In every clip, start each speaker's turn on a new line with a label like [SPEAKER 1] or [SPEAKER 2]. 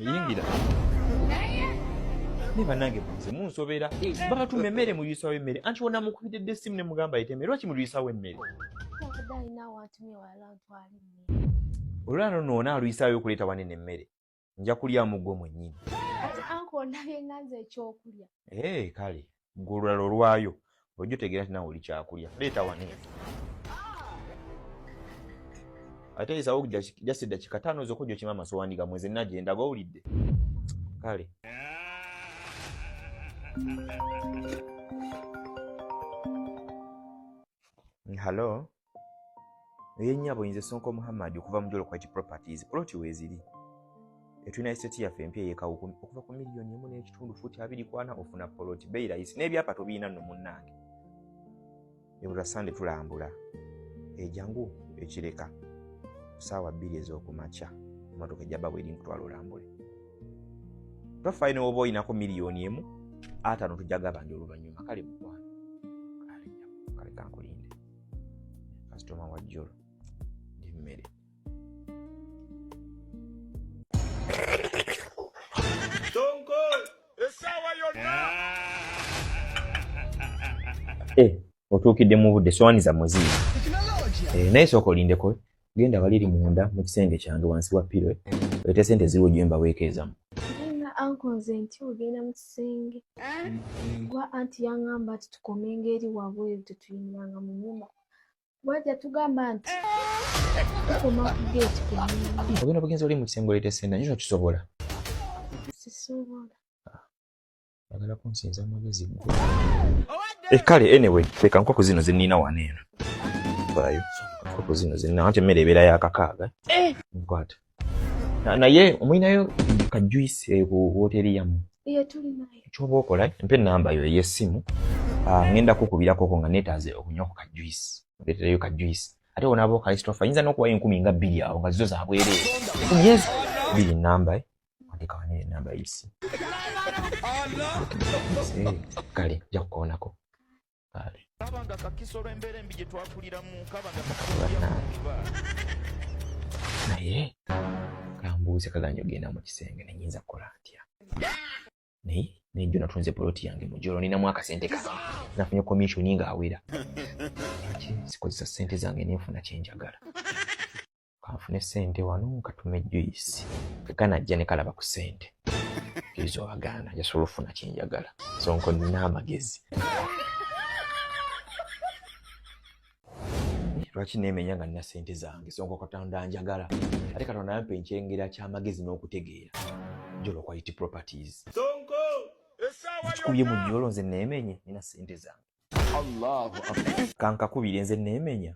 [SPEAKER 1] Yingira. Naye bannange nze munsobera. Babatuma emmere mulwisawo emmere. Anti wona mukubidde dda essimu ne mugamba ayite emmere. Lwaki mulwisawo emmere?
[SPEAKER 2] Abadde alina awantumye walala ntwala emmere.
[SPEAKER 1] Olulala nno ono alwisaayo okuleeta wanene emmere. Nja kulyamu gwe mwennyini.
[SPEAKER 2] Kati anko ondabye nga nze ekyokulya.
[SPEAKER 1] Ee kale gwe olulala olwayo ojja otegeera nti nawe oli kyakulya. Leeta wano eno. Ate yisawo just eddakiika ttaano zokka ojja okima amasowaani gammwe nze nina gye ndaga owulidde. Kale. Hello. Eye nnyabo nze Sonko Muhammad okuva mu Jolo Quality Properties. Poloti weeziri. Etulina estate yaffe empya ey'e Kawukumi okuva ku miliyoni 1.5 fuuti 24 ofuna poloti bbeeyi layisi n'ebyapa tobiina nno munnange. Ebula Sande tulambula. Ejangu ekireka ku ssaawa 2 ez'okumakya emmotoka ejja bba bweri nkutwala olambule. Tofaayo ne woba olinako miliyoni 1 50 tujja gabanja oluvannyuma. Kale mukwano. Kale nnyabo, kale kankulinde. Kasitoma wa Jolo ndi mmere.
[SPEAKER 3] Sonko essaawa yonna.
[SPEAKER 1] Eh, otuukidde mu budde sowaani zammwe ziiri. Eh, naye sooka olindeko genda wali munda mu kisenge kyange wansi wa piro oleete sente ziriwo gye mbaweeko ezammwe.
[SPEAKER 2] Nga anko nze nti ogenda mu kisenge. Kuba anti yaŋŋamba nti tukomenga eri wabweru tetuyingiranga mu nnyumba. Kuba tugamba nti tukoma ku geeti kwennyini.
[SPEAKER 1] Ogenda obugenzi oli mu kisenge oleete sente nakyo tokisobola.
[SPEAKER 2] Sisobola.
[SPEAKER 1] Oyagala kunsinza amagezi ggwe. Eh, kale anyway leka nkoko zino ze nnina wano eno. Vaayo. Nkoko zino ze nnina anti emmere ebeera ya kakaaga. Nkwata. Naye omulinayo ka juice eyo ku wooteeri yammwe.
[SPEAKER 2] Iye tulinayo.
[SPEAKER 1] Ky'oba okola mpa ennamba yo ey'essimu. Ah, ngenda kukubirako nga neetaaze okunywa ku ka juice. Ndeetereyo ka juice. Ate wonaaba okalisitofa yinza n'okuwayo 20,000 awo nga zo za bwereere. Enkumi ezo bbiri nnamba eh. Wandika wano ennamba y'essimu. Eh, kale nja kukoonako. Kale.
[SPEAKER 3] Kabanga kakiso olw'embeera embi gye twakuliramu kabanga
[SPEAKER 1] Bannange. Naye kambuuze kaganja ogenda mu kisenge ne nyinza kukola ntya? Naye nejjo natunze poloti yange mu Jolo ninamu akasente kange. Nafunye commission ng'awera. Lwaki sikozesa ssente zange ne nfuna kye njagala? Kanfune ssente wano nkatume juice. Kanajja ne kalaba ku ssente. Kkiriza obagaana njasobola okufuna kye njagala. Sonko nnina amagezi. Lwaki neemenya nga nnina ssente zange? Sonko Katonda njagala. Ate Katonda yampa enkyengera ky'amagezi n'okutegeera. Jolo Quality Properties.
[SPEAKER 3] Sonko essaawa
[SPEAKER 1] Nkikubye mu
[SPEAKER 3] yonna.
[SPEAKER 1] Jolo nze neemenye nina ssente zange.
[SPEAKER 3] Allahu akbar.
[SPEAKER 1] Kankakubire nze neemenya.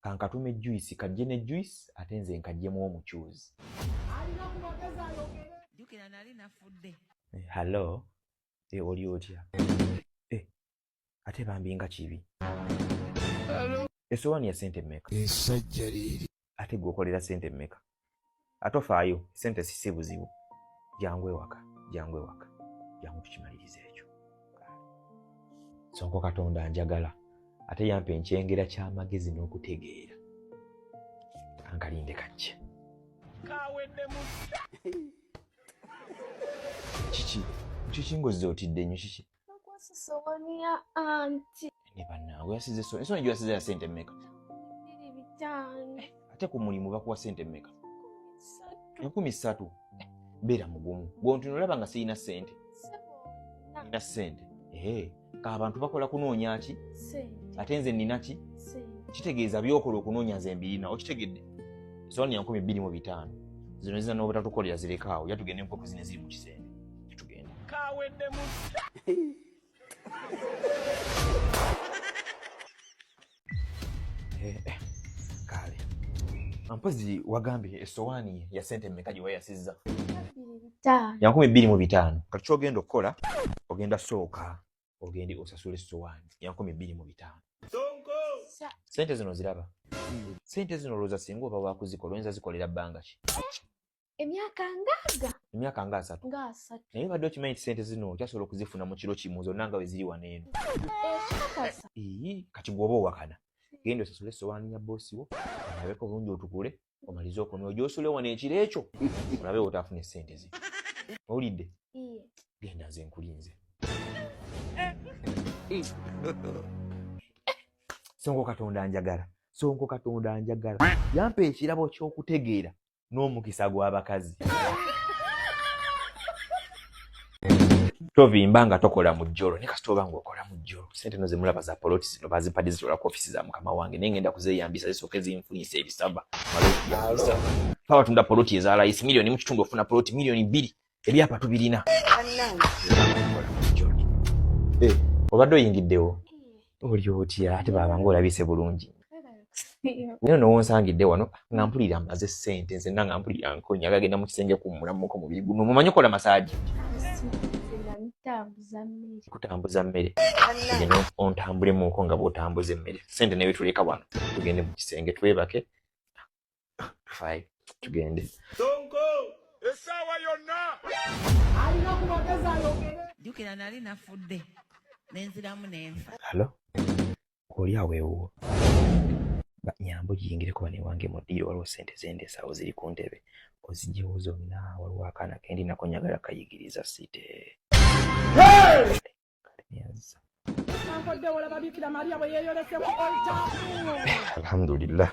[SPEAKER 1] Kankatume juice kajje ne juice ate nze nkajjemu omucuuzi.
[SPEAKER 4] Jjukira nali nafudde.
[SPEAKER 1] Eh, hello. Eh, oli otya? Eh, ate bambi nga kibi. Essowaani ya ssente mmeka?
[SPEAKER 5] Essajja liiri.
[SPEAKER 1] Ate gwe okolera ssente mmeka? Ate ofaayo ssente si buzibu. Jangu ewaka, jangu ewaka. Jangu tukimalirize ekyo. Sonko Katonda njagala. Ate yampa enkyengera ky'amagezi n'okutegeera. Kankalinde kajje.
[SPEAKER 3] Kaweddemu.
[SPEAKER 1] Kiki? Kiki ng'ozze otidde nnyo kiki?
[SPEAKER 2] Nakwasa sowaani ya anti.
[SPEAKER 1] Ne bannange oyasize essowaani. Essowaani gy'oyasize ya ssente mmeka?
[SPEAKER 2] 25.
[SPEAKER 1] Ate ku mulimu bakuwa ssente mmeka?
[SPEAKER 2] 3.
[SPEAKER 1] 3,000. Beera mugumu. Bw'ontunula olaba nga sirina ssente.
[SPEAKER 2] Ssebo.
[SPEAKER 1] Nina ssente. Ee, ka abantu bakola kunoonya ki?
[SPEAKER 2] Ssente.
[SPEAKER 1] Ate nze nina ki?
[SPEAKER 2] Ssente.
[SPEAKER 1] Kitegeeza by'okola okunoonya nze mbirina. Okitegedde? Essowaani ya 2500. Zino zina n'obutatukolera zireka awo. Ja tugende enkoko zino eziri mu kisenge. Tugende.
[SPEAKER 3] Kaweddemu.
[SPEAKER 1] Eh, eh, kale. Mpozi wagambye essowaani ya ssente mmeka gye wayasizza?
[SPEAKER 2] 25.
[SPEAKER 1] Ya 2500. Kati ky'ogenda okukola, ogenda sooka ogende osasule essowaani ya 2500.
[SPEAKER 3] Sonko
[SPEAKER 1] Ssente zino ziraba. Ssente zino olowooza singa oba wakuzikola oyinza zikolera bbanga ki?
[SPEAKER 2] Emyaka ngaaga.
[SPEAKER 1] Emyaka nga 30.
[SPEAKER 2] Nga 30.
[SPEAKER 1] Naye badde okimanyi nti ssente zino okyasobola okuzifuna mu kiro kimu zonna nga bwe ziri wano eno.
[SPEAKER 2] Ekikakasa.
[SPEAKER 1] Ii, kati gw'oba owakana. Genda osasule essowaani ya boosi wo, olabeko bulungi otukule, omalize okunywa ojja osule wano ekiro ekyo, olabe w'otaafune ssente zino. Owulidde? Genda nze nkulinze. Sonko Katonda njagala. Sonko Katonda njagala. Yampa ekirabo ky'okutegeera n'omukisa gw'abakazi. Tovimba nga tokola mu jjolo naye kasita oba ng'okola mu jjolo. Ssente no zemulaba za poloti zino bazimpadde zitwala ku ofisi za mukama wange naye ngenda kuzeeyambisa zisooke zinfunise ebisaba. Fa batunda poloti eza layisi miliyoni mu kitundu ofuna poloti miliyoni 2 ebyapa tubirina. Eh, obadde oyingiddewo oli otya ate baaba ng'olabise bulungi naye nowonsangidde wano nga mpulira maze ssente nzenna nga mpulira nkonya agagenda mu kisenge kummulamuko mubiri guno mumanyi okola masaagi kutambuza mmere tugende ontambulemuko nga bw'otambuza emmere ssente naye tuleka wano tugende mu kisenge twebake tufayo tugende.
[SPEAKER 3] Sonko essaawa yonna.
[SPEAKER 4] Alina ku magezi ayogere.
[SPEAKER 5] Jjukira nali nafudde nenziramu nenfa.
[SPEAKER 1] Halo, oli awo ewuwo nyambo giyingireko wano ewange mu ddiiro waliwo ssente zendeese awo ziri ku ntebe ozigyewo zonna waliwo akaana kendi nako njagala kayigiriza site. Alhamdulillah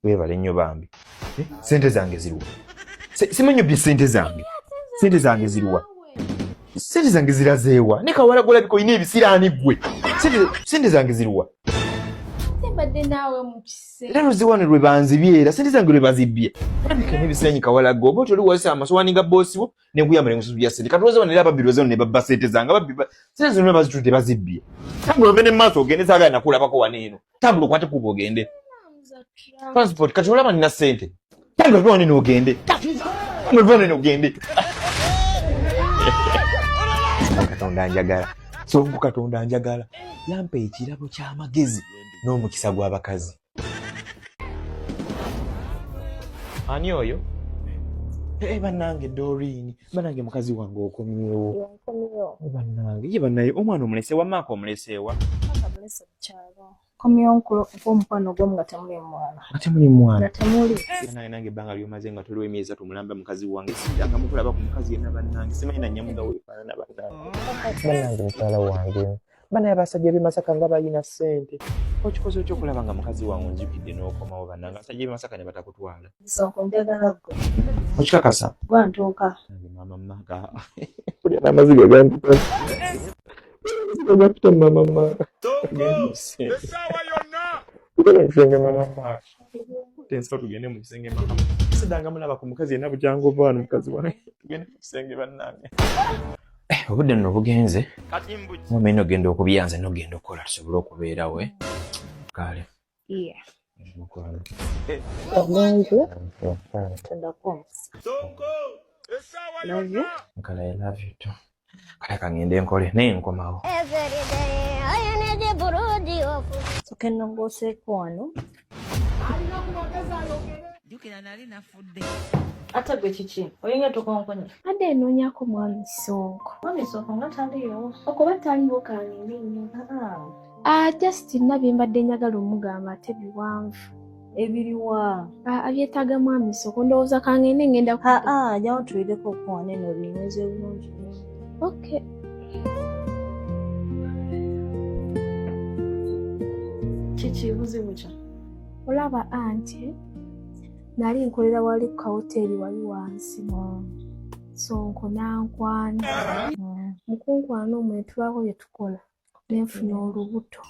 [SPEAKER 1] webale nnyo bambi. Eh, sente zange ziruwa? Simanyi bye sente zange. Sente zange ziruwa? Sente zange zirazeewa? Ne kawala golabika olina ebisiraani ggwe. Sente zange ziruwa?
[SPEAKER 2] Mbadde naawe mu kisenge.
[SPEAKER 1] Era luziwano lwe banzibye era sente zange lwe bazibbye. Olabika n'ebisiraanyi kawala gwe oba otoli wasa amasowaani ga boosi wo ne nkuyamba ne nkusubya sente. Kati lwoza wano era ababbi lwoza ne babba sente zange ababbi sente zonna bazitudde bazibbye. Tambula ove ne maaso ogende saagala nakulabako wano eno. Tambula okwate kuba ogende. Transport kati olaba nina sente. Tambula ove wano eno ogende. Tambula ove wano eno ogende. Katonda njagala. Sonko Katonda njagala. Yampa ekirabo ky'amagezi n'omukisa gw'abakazi. Ani oyo? Eh, bannange Doreen, bannange mukazi wange okomyewo. Bannange, ye bannaye omwana omuleseewa maaka omuleseewa.
[SPEAKER 6] Komyewo nk'omukwano gwomu nga temuli mwana.
[SPEAKER 1] Nga temuli mwana.
[SPEAKER 6] Nga temuli.
[SPEAKER 1] Nange nange ebbanga ly'omaze nga toliwo emyezi 3 mulamba mukazi wange sijanga mukulaba ku mukazi yenna bannange simanyi na nnyamuga weefaanana bannange. Bannange mukyala wange. Banaye abasajja b'e Masaka nga balina ssente. Okikoze otya okulaba nga mukazi wange onzijukidde n'okomawo bannange abasajja b'e Masaka ne batakutwala.
[SPEAKER 6] Sonko njagala ggwe.
[SPEAKER 1] Okikakasa?
[SPEAKER 6] Gwantuuka.
[SPEAKER 1] Nange maama maka. Kulya n'amaziga gantuka. Amaziga gampita maama maka.
[SPEAKER 3] Sonko essaawa yonna.
[SPEAKER 1] Tugende mu kisenge maama maka. Tensa tugende mu kisenge maama. Sidanga mulaba ku mukazi yenna bukyanga ova wano mukazi wange. Tugende mu kisenge bannange. Obudde nno bugenze. Mwami eno ogenda okubyanza n'ogenda okukola tusobole okubeerawo. Kale.
[SPEAKER 6] Yeah.
[SPEAKER 1] Mukwano.
[SPEAKER 6] Obwangu. Tondako omukisa.
[SPEAKER 3] Sonko essaawa
[SPEAKER 6] Love you.
[SPEAKER 3] yonna.
[SPEAKER 1] Kale I love you too. Kale kangende nkole naye nkomawo.
[SPEAKER 6] Soka ennongooseeko wano.
[SPEAKER 4] Alina ku magezi ayogere.
[SPEAKER 5] Jjukira nali nafudde.
[SPEAKER 6] Ate gwe kiki? Oyinga tokonkonye.
[SPEAKER 2] Adde enoonyako mwami Sonko.
[SPEAKER 6] Mwami Sonko nga taliiwo.
[SPEAKER 2] Okuba taliiwo kangende nnyo.
[SPEAKER 6] Ah,
[SPEAKER 2] Ah, just nna bye mbadde njagala omugamba ate biwanvu.
[SPEAKER 6] Ebiriwa.
[SPEAKER 2] Ah, abyetaaga mwami Sonko ndowooza kangende ngenda ku.
[SPEAKER 6] Ah, jjawo tuyireko okuwana eno binyweze bulungi.
[SPEAKER 2] Okay.
[SPEAKER 6] Kiki buzibu ki?
[SPEAKER 2] Olaba anti nali nkolera wali ku kawoteeri wali wansi. Sonko n'ankwana. Mu kunkwana omwo ne tubaako bye tukola ne nfuna olubuto.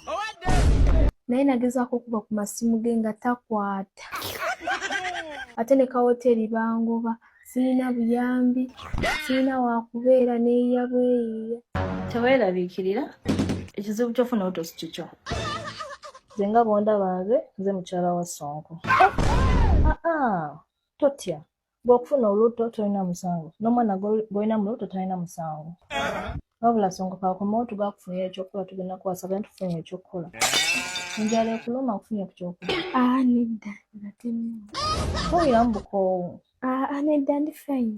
[SPEAKER 2] Naye nagezaako okuba ku masimu ge nga takwata. Ate ne kawoteeri bangoba sirina buyambi, sirina waakubeera neeyiya bweyiiya.
[SPEAKER 6] Teweeraliikirira ekizibu ky'ofuna olubuto si kikyo. Nze nga bw'ondaba nze mukyala wa Sonko. Ah, totya. Bw'okufuna olubuto tolina musango n'omwana gw'olina mu lubuto talina musango. Wabula Sonko kakomawo tugakufunira ekyokukola tugenda kuwasaganya tufunye ekyokukola. Enjala ekuluma nkufunye ku kyokulya.
[SPEAKER 2] Ah, nedda natemyewo.
[SPEAKER 6] Towuliramu bukoowu.
[SPEAKER 2] Ah, nedda ndi fine.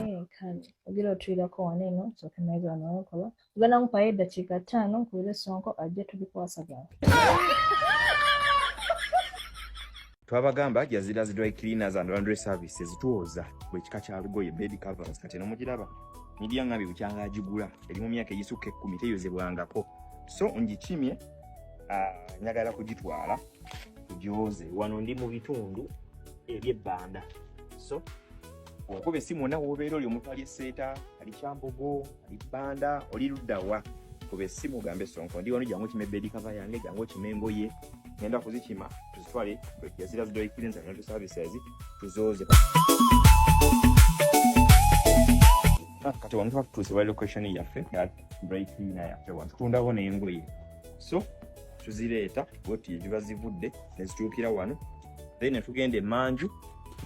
[SPEAKER 6] Eh, kale ogira otuyirako wano eno nsooke mmalirize wano wenkola. Ogenda mumpayo eddakiika 5 nkubire Sonko ajje tubikwasaganya.
[SPEAKER 1] Twabagamba Jazira's Dry Cleaners and Laundry Services twoza buli kika kya lugoye, bed covers. Kati eno mugiraba media ngambye bukyanga agigula eri mu myaka egisukka 10 teyozebwangako, so ngikimye, njagala kugitwala tugyoze. Wano ndi mu bitundu eby'ebbanda, so okuba essimu wonna w'obeera oli, omuntu ali Esseeta, ali Kyambogo, ali Bbanda, oli luddawa, kuba essimu ogambe, "Sonko, ndi wano, jangu okime bed cover yange, jangu okime engoye." Ngenda kuzikima tuzitwale Jazira's Dry Cleaners and Laundry Services tuzooze. Kati wano tuba tutuuse wa location yaffe ya dry cleaner yaffe. Wano tutundawo n'engoye, so tuzireeta bwoti ziba zivudde ne zituukira wano, then ne tugenda emanju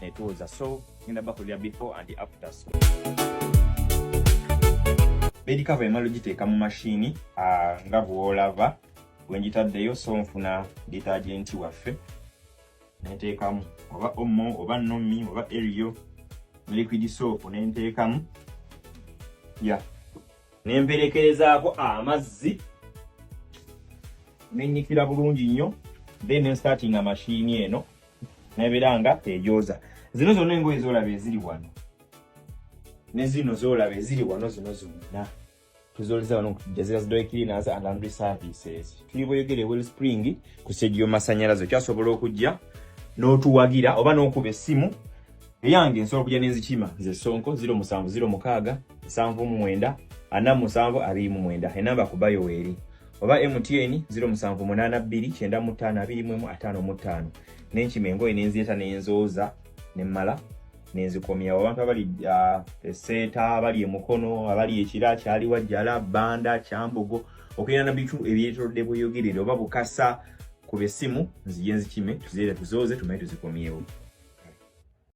[SPEAKER 1] ne twoza. So ngenda bakolera before and after. So bed cover emala ogiteeka mu mashini nga bw'olaba bwe ngitaddeyo. So nfuna detergent waffe nenteekamu, oba Omo oba Nomi oba Ariel, liquid soap nenteekamu ya nemperekerezaako amazzi, nenyikira bulungi nnyo, then nenstartinga mashini eno nebeera nga egyoza. Zino zonna engoye zolaba eziri wano ne zino zolaba eziri wano, zino zonna tuzoleza wano Jazira's Dry Cleaners and Laundry Services. Tuli Bweyogere, Wellspring, ku stage y'omasanyalaze. Okyasobola okujja n'otuwagira oba n'okuba essimu eyange. Nsobola okujja n'enzikima nze Sonko, 0706 79 47 29, enamba ku bio weeri, oba MTN 0782 95 21 55. Nenkima engoye nenzireeta nenzooza nemmala nenzikomyawo. Abantu abali Eseeta, abali Emukono, abali Ekira, Kyaliwa, Jjala, Banda, Kyambogo, okugenda na bitundu ebyetolodde Bweyogerere oba Bukasa, kuba essimu nzije nzikime, tuzireete, tuzooze, tumale tuzikomyewo.